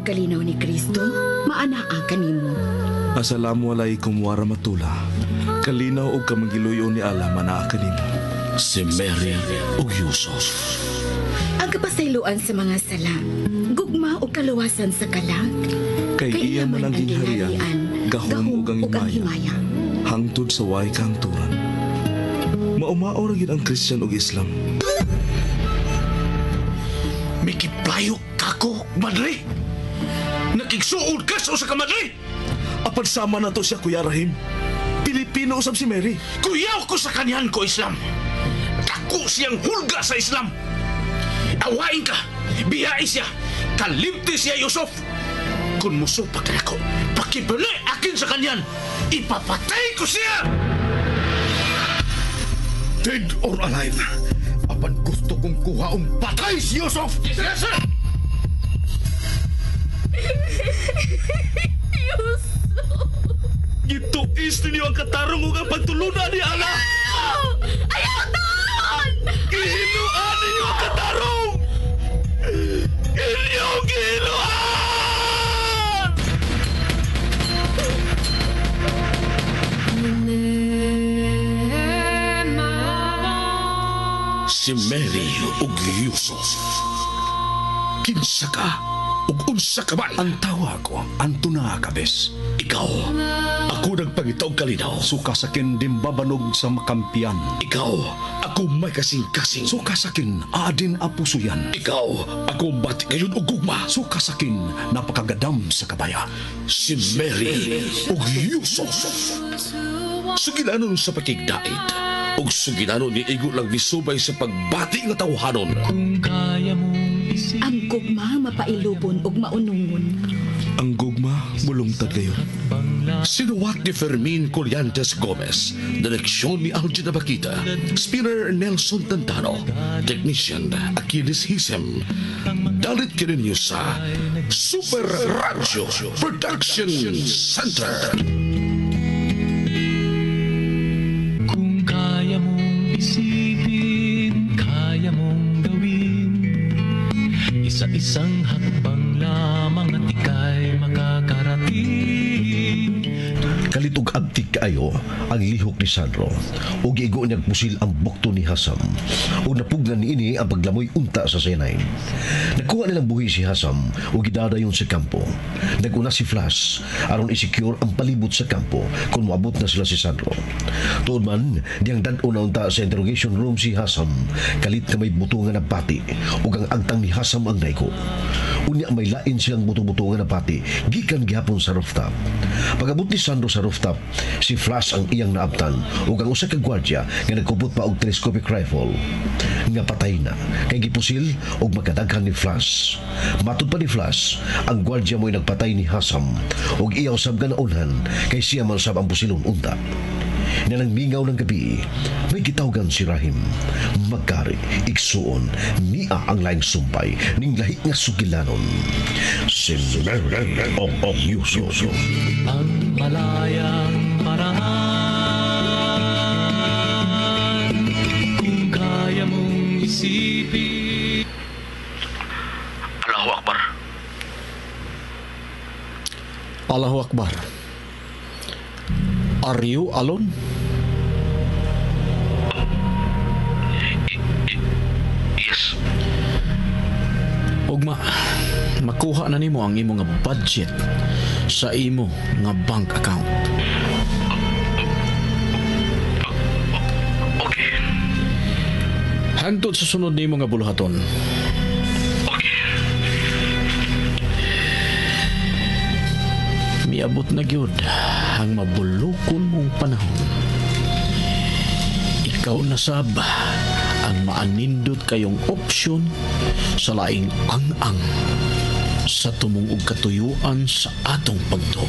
kalinaw ni Kristo, maanaa kanimo. Assalamu alaikum warahmatullah. Kalinaw og kamangiluyo ni Allah manaa kanimo. Si Mary ug Yusuf. Ang kapasayloan sa mga sala, gugma ug kaluwasan sa kalag. Kay iya man ang gingharian, gahom ug ang himaya. Hangtod sa way kahangturan. Maumao ra gyud ang Christian ug Islam. Mikiplayo kako, madre. Nakigsuod ka sa usa ka madre. Apan sama na to siya, Kuya Rahim. Pilipino usab si Mary. Kuyaw ko sa kanyan ko, Islam. Dako siyang hulga sa Islam. Awain ka, biyai siya, kalimti siya, Yusuf. Kung musupak na ako, pakibali akin sa kanyan, ipapatay ko siya! Dead or alive, apan gusto kong kuhaong patay si Yusuf! Yes, sir! Gituis ninyo ang katarong ug ang pagtulunan ni Allah! Ayaw taon! Gihinuan ninyo ang katarong! Inyong gihinuan! Si Mary ug Yusuf. Kinsa ka ug unsa ka man? Ang tawa ko, Antona Kabes. Ikaw, ako nagpangita og kalinaw. Suka sakin dimbabanog sa makampiyan. Ikaw, ako may kasing-kasing. Suka sakin adin apusuyan. Ikaw, ako bati ngayon og gugma. Suka sakin napakagadam sa kabaya. Si Mary ug Yusuf. Sugilanon sa pakigdait ug sugilanon ni igo lang misubay sa pagbati nga tawhanon. Ang gugma mapailubon ug maunungon. Ang gugma mulungtad kayo. Sinuwat ni Fermin Collantes Gomez, direksyon ni Algin Abakita, spinner Nelson Tantano, technician Achilles Hisem. Dalit kininyo sa Super Radio Production Center. Kung kaya mong isipin, kaya mong gawin. Isa-isang hakbang lamang at ika'y makakarating. Kalitog abtik kaayo ang lihok ni Sandro ug giigo niyang pusil ang bukto ni Hasam ug napugnan niini ang paglamoy unta sa cyanide. Nagkuha nilang buhi si Hasam ug gidadayon sa kampo. Naguna si Flash aron i-secure ang palibot sa kampo kung moabot na sila si Sandro. Tuod man, diyang dad-o na unta sa interrogation room si Hasam kalit na may buto nga nabati ug ang agtang ni Hasam ang naiko. Unya may lain siyang buto-buto nga nabati gikan gihapon sa rooftop. Pag-abot ni Sandro sa rooftop, si Flash ang iyang naabtan ug ang usa ka gwardiya nga nagkupot pa og telescopic rifle nga patay na kay gipusil og makadaghan ni Flash. Matud pa ni Flash, ang gwardiya mo'y nagpatay ni Hasam ug iyaw sab nga naunhan kay siya man sab ang pusilon unta. Nanang mingaw ng gabi, may gitawgan si Rahim. Magkari, igsuon, niya ang laing sumpay, ning lahi nga sugilanon. Si Mary og Yusuf. Ang malayang paraan. Kung kaya mong isipin. Allahu Akbar. Allahu Akbar. Are you alone? Yes. Ugma, makuha na nimo ang imo nga budget sa imo nga bank account. Okay. Hangtod sa sunod nimo nga buluhaton. Okay. Miabot na gyud ang mabulukon mong panahon. Ikaw na sab ang maanindot kayong opsyon sa laing ang-ang sa tumong og katuyuan sa atong pagtuo.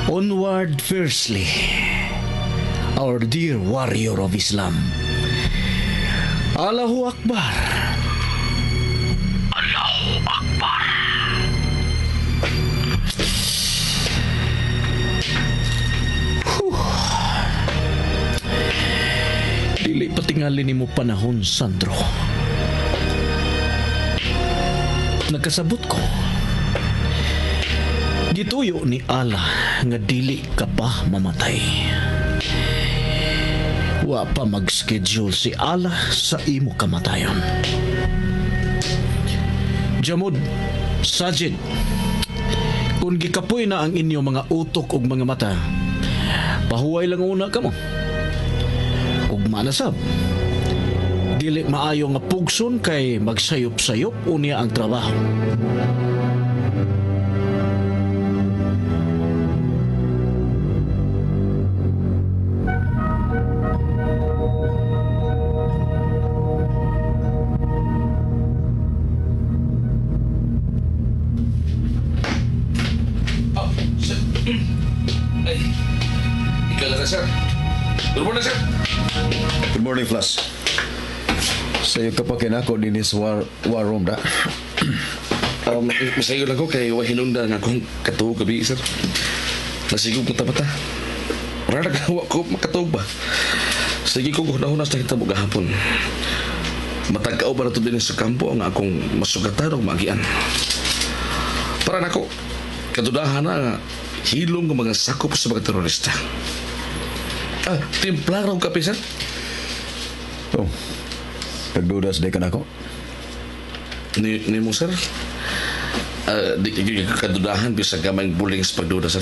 Onward fiercely, our dear warrior of Islam. Allahu Akbar. Allahu Akbar. Dili patingali nimo panahon, Sandro. Nagkasabot ko. Gituyo ni Allah nga dili ka pa mamatay. Wa pa mag-schedule si Allah sa imo kamatayon. Jamud, Sajid, kung gikapoy na ang inyong mga utok ug mga mata, pahuway lang una kamo. Ug manasab, dili maayo nga pugson kay magsayop-sayop unya ang trabaho. Oh, sir. Ay, ikaw lang, sir. Good morning, sir. Good morning, Flash. Sa'yo ka pa kinako din sa war room da. Masayo lang ko kay wa hinungdan nga akong katuog gabi, sir. Nasigog mo tapata. Rara ka, wa ko makatuog ba? Sige ko hunahuna sa hitabo gahapon. Matag-aw ba na ito din sa kampo ang akong masugatan o maagian. Para nako, kadudahan na nga hilom ng mga sakop sa mga terorista. Ah, timpla raw kape, sir. Oh. Nagdudas di ka nako. Ni mo, sir? Di kadudahan bisag gamay buling sa pagduda, sir.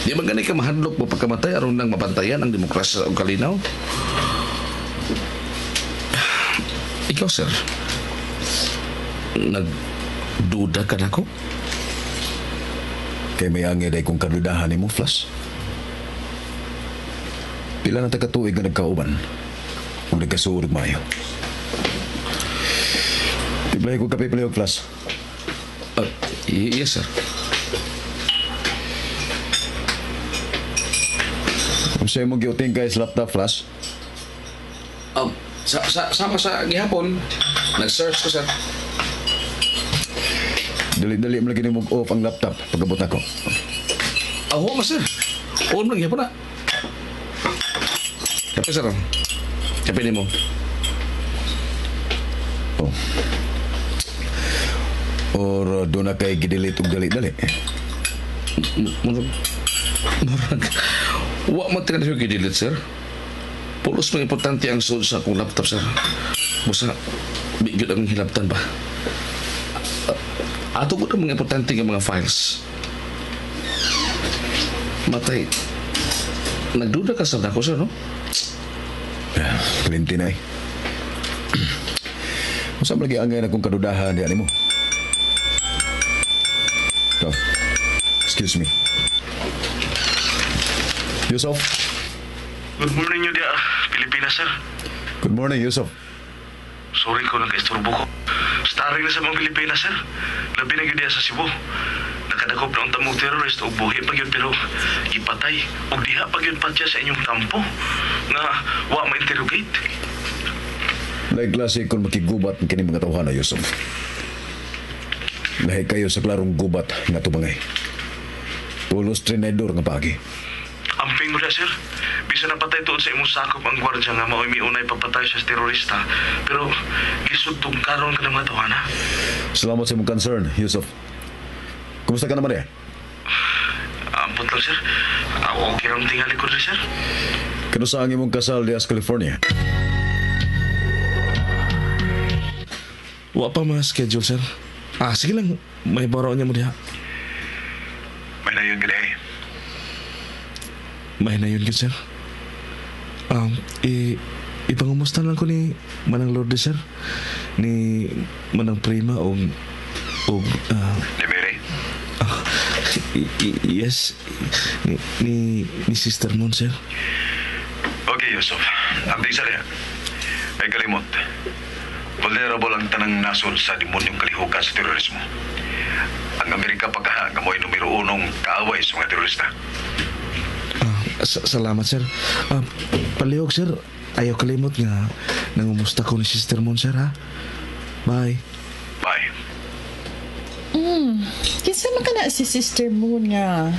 Di man gani ka mahadlok mo pagkamatay aron nang mabantayan ang demokrasya ug kalinaw. Ikaw, sir. Nagduda ka nako? Kay may angay day kung kadudahan ni mo, Flash. Pila na taga-tuig nga nagkauban. Kung nagkasuod maayo. Tiblay ko kape palihog, Flash. Yes, sir. Kung sa'yo mong giuting kay sa laptop, Flash, Sama sa gihapon, nag-search ko, sir. Dali-dali mo lagi ni off ang laptop pag-abot nako. Aho, ma, sir. On lang gihapon na. Kape, sir. Kape ni mo. Oh. Or doon na kay gidelete og dali-dali. Murag, murag, wa man tingnan yung gidelete, sir. Pulos mga importante ang sud sa akong laptop, sir. Busa, bigyan ang hilabtan ba? Ato ko na mga importante nga mga files. Matay, nagduda ka sa dako, sir, no? Plinti na eh. Unsa man lagi angay na kung kadudahan di ani mo? Oh, excuse me. Yusuf. Good morning nyo diya, Pilipinas, sir. Good morning, Yusuf. Sorry ko nang kaisturbo ko. Starring na sa mga Pilipinas, sir. Labi na gyud diya sa Cebu. Nakadakop na ang tamong terrorist og buhi pa gyud pero gipatay og diha pa gyud patya sa inyong kampo nga wa ma-interrogate. Lahi klase kung makigubat kini mga tawhana, Yusuf. Lahi kayo sa klarong gubat nga tubangay. Pulos trinedor nga paagi. Amping mo diya, sir. Bisa napatay tuod sa imong sakop ang gwardya nga mao'y miunay papatay sa terorista. Pero gisudtog karon ka ng mga tawhana. Salamat sa imong concern, Yusuf. Kumusta ka naman eh? Ambot lang, sir. Okay lang tingali ko rin, sir. Kanusa ang imong kasal diya sa California? Wa pa mga schedule, sir. Ah, sige lang. May baro niya mo diha. May na yun gani. May na yun, gyud, sir. Ipangumusta lang ko ni Manang Lourdes, sir. Ni Manang Prima o Ni Mary? Yes. Ni Sister Mon, sir. Okay, Yusuf. Ang sa niya. Ay kalimot. Vulnerable ang tanang nasod sa demonyong kalihukan sa terorismo. Ang Amerika pagkaha nga mo'y numero unong kaaway sa mga terorista. Salamat, sir. Palihog, sir. Ayaw kalimot nga nangumusta ko ni Sister Mon, sir, ha? Bye. Bye. Kinsa man ka na si Sister Moon nga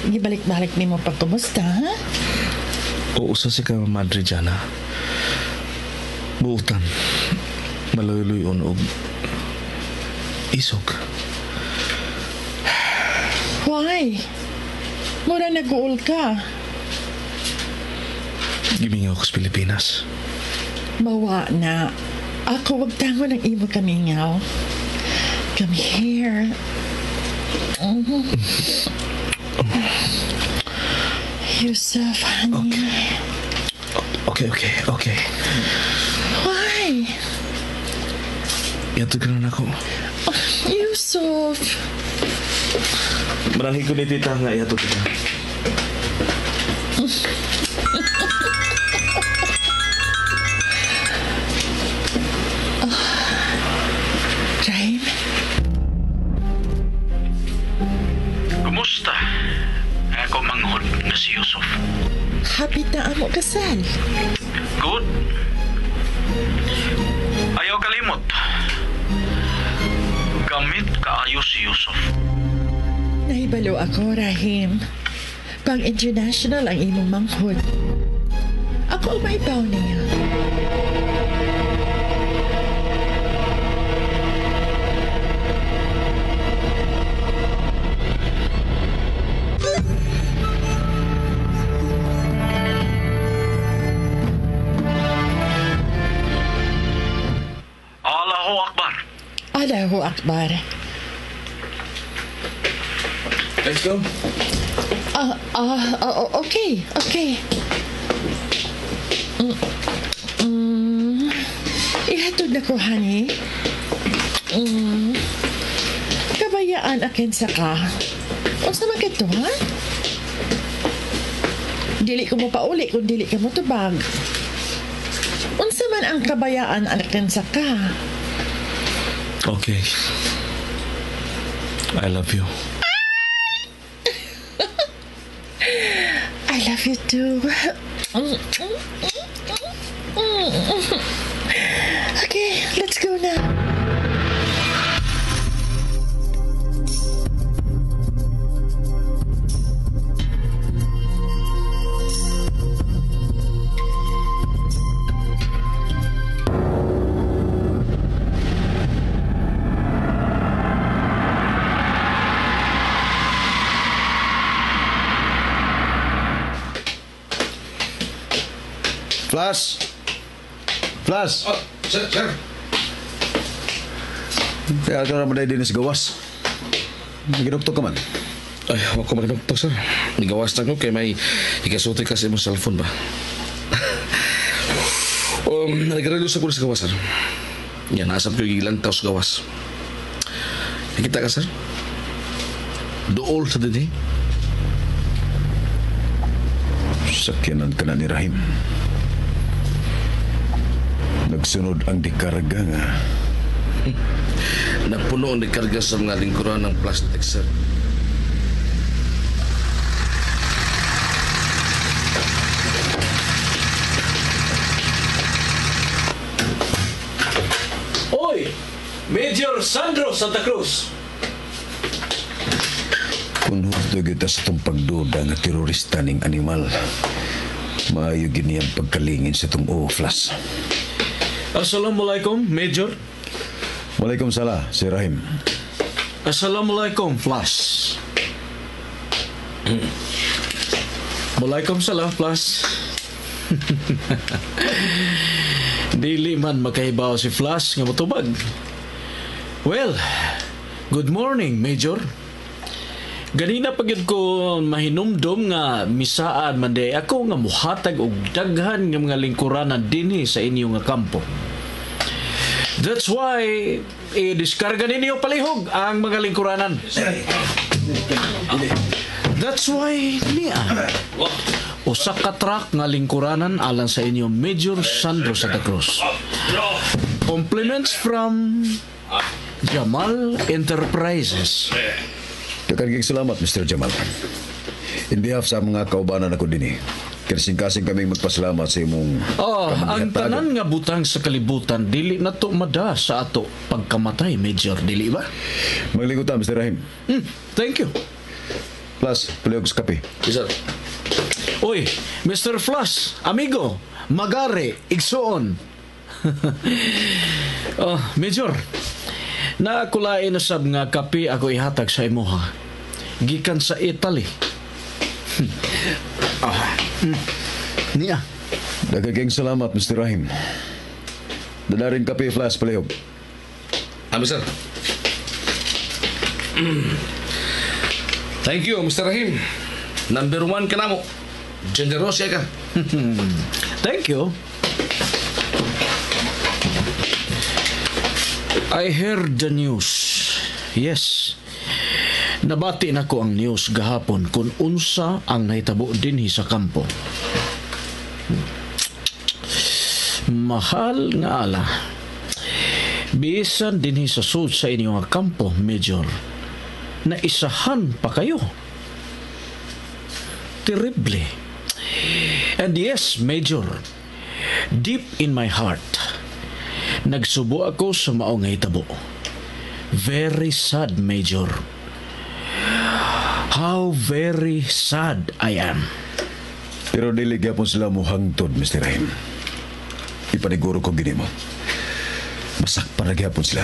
gibalik-balik nimo pagkumusta, ha? Oo, sa si ka Madre Jana. Buutan. Maluyluyon og Isog. Why? Mura nag-uul ka. Gimingaw ko sa Pilipinas. Mawa na. Ako wag tango ng imo kamingaw. Come here. Yusuf, honey. Okay. Why? Iatod ka na ako. Oh, Yusuf. Maranghi ko ni tita nga iatod ka. Rahim? Kumusta? Ako manghod na si Yusuf. Happy na amo kasal. Good. Ayaw kalimot. Gamit kaayo si Yusuf. Nahibalo ako, Rahim. Pang international ang imong manghod. Ako ang maibaw niya. Allahu Akbar. Allahu Akbar. Let's go. Okay, okay. Ihatod na ko, honey. Kabayaan akin sa ka. Unsa man kadto, ha? Dili ko mo pauli kung dili ka mo tubag. Unsa man ang kabayaan akin sa ka? Okay. I love you. I love you too. Okay, let's go na. Flash! Flash! Oh, sir, sir. Kaya ka naman din sa gawas. Naginuktok ka man. Ay, wag ko maginuktok, sir. Nigawas na ko kay may ikasulti ka sa imong cellphone ba? Nagrelos ako sa gawas, sir. Yan, nasab ko yung gilantaw sa gawas. Nakita ka, sir? Dool sa din, eh. Sakyanan ka na ni Rahim. Nagsunod ang dikarga nga. Napuno ang dikarga sa mga lingkuran ng plastic, sir. Oy! Major Sandro Santa Cruz! Kung husto kita sa itong pagduda nga terorista ning animal, maayo gini ang pagkalingin sa itong O-Flash. Assalamualaikum, Major. Waalaikumsalam, si Rahim. Assalamualaikum, Flash. Waalaikumsalam, Flash. Dili man makahibaw si Flash nga motubag. Well, good morning, Major. Ganina pa gyud ko mahinumdom nga misaad man day ako nga muhatag og daghan nga mga lingkuranan dinhi sa inyo nga kampo. That's why i-diskarga ninyo palihog ang mga lingkuranan. That's why niya usa ka truck nga lingkuranan alang sa inyo Major Sandro Santa Cruz. Compliments from Jamal Enterprises. Daghang salamat, Mr. Jamal. In behalf sa mga kaubanan ako dinhi, kasing-kasing kaming magpasalamat sa imong Oh, ang tanan nga butang sa kalibutan dili na to mada sa ato pagkamatay, Major, dili ba? Maglingkod ta, Mr. Rahim. Thank you. Plus, palihog sa kape. Yes, sir. Uy, Mr. Flash, amigo, magare, igsuon. Oh, Major, Naakulain na sab nga kape ako ihatag sa imuha. Gikan sa Italy. Niya. Daghagang salamat, Mr. Rahim. Dala rin kape, Flash, palihog. Ano, sir? Thank you, Mr. Rahim. Number 1 ka na mo. Generous ka. Thank you. I heard the news. Yes. Nabati na ko ang news gahapon kung unsa ang nahitabo dinhi sa kampo. Mahal nga ala. Bisan dinhi sa sud sa inyong kampo, Major, na isahan pa kayo. Terrible. And yes, Major, deep in my heart, nagsubo ako sa maong hitabo. Very sad, Major. How very sad I am. Pero dili gyapon sila muhangtod, Mr. Rahim. Ipaniguro ko gini mo. Masakpan na gyapon sila.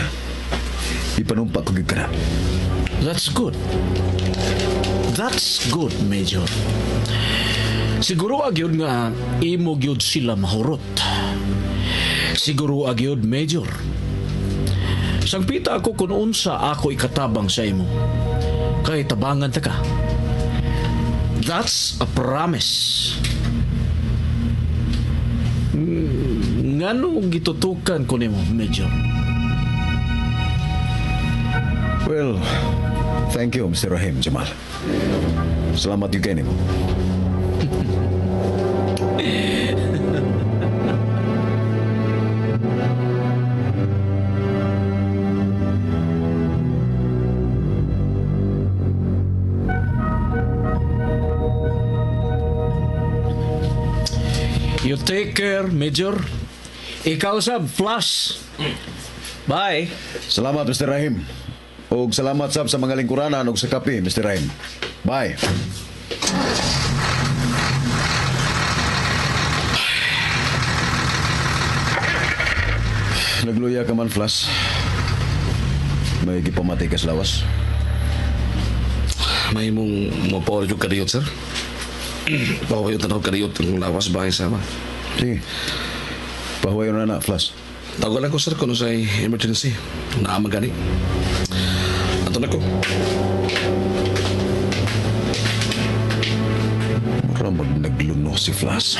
Ipanumpa ko gyud kana. That's good. That's good, Major. Siguro agyud nga imo gyud sila mahurot. Siguro agyud, Major. Sangpita ako kung unsa ako ikatabang sa imo. Kay tabangan ta ka. That's a promise. Ngano gitutukan ko nimo, Major? Well, thank you, Mr. Rahim Jamal. Salamat yung kay nimo. You take care, Major. Ikaw sab, Flash. Bye. Salamat, Mr. Rahim. Og salamat sab sa mga lingkuranan og sa kape, Mr. Rahim. Bye. Nagluya ka man, Flash. May gipamatay ka sa lawas. May mong mapower yung kariyot, sir. Pahuwayo tanaw kariyot ang lawas bahay sama. Sige. Pahuwayo na na, Flash. Tawagan lang ko, sir, kung sa emergency. Naama gani. Ato na ko. Mura mag nagluno si Flash.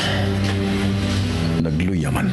Nagluya man.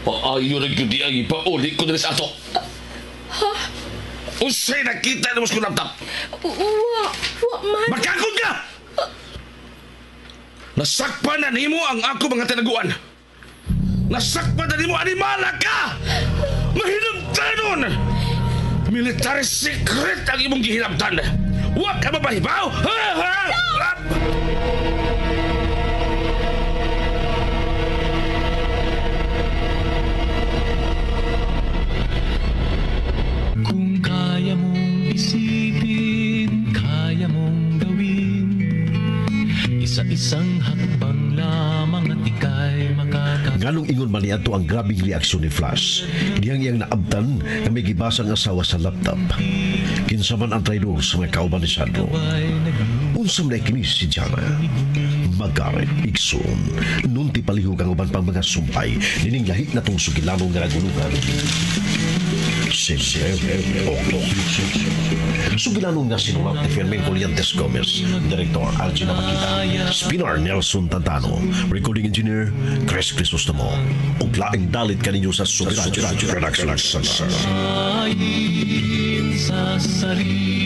Paayo na gyud ang ipauli ko diri sa ato. Ha? Unsay nakita nimo sa laptop? Wa, wa man. Magkagod ka! Nasakpan na nimo ang ako mga tinaguan. Nasakpan na nimo animala ka! Mahinabtanon! Military secret ang imong gihinabtan. Wa ka mapahibaw! Ha? Ha? Ha? Kung kaya mong isipin, kaya mong gawin. Isa-isang hakbang lamang at ika'y makaka... Nganong ingon man niadto ang grabing reaksyon ni Flash. Diyang iyang naabtan nga may gibasang asawa sa laptop. Kinsa man ang traidor sa mga kauban ni Sandro. Unsa man ay kini si Jana? Magaret, igsoon, nunti palihog ang uban pang mga sumpay, nining lahi na tong sugilanong nga nagulungan. Sugilanong nga sinulat ni Fermin Coliantes Gomez, Director Algina Makita, Spinner Nelson Tantano, Recording Engineer Chris Crisostomo, ug laing dalit kaninyo sa Sugilanong Production. Sa sarili.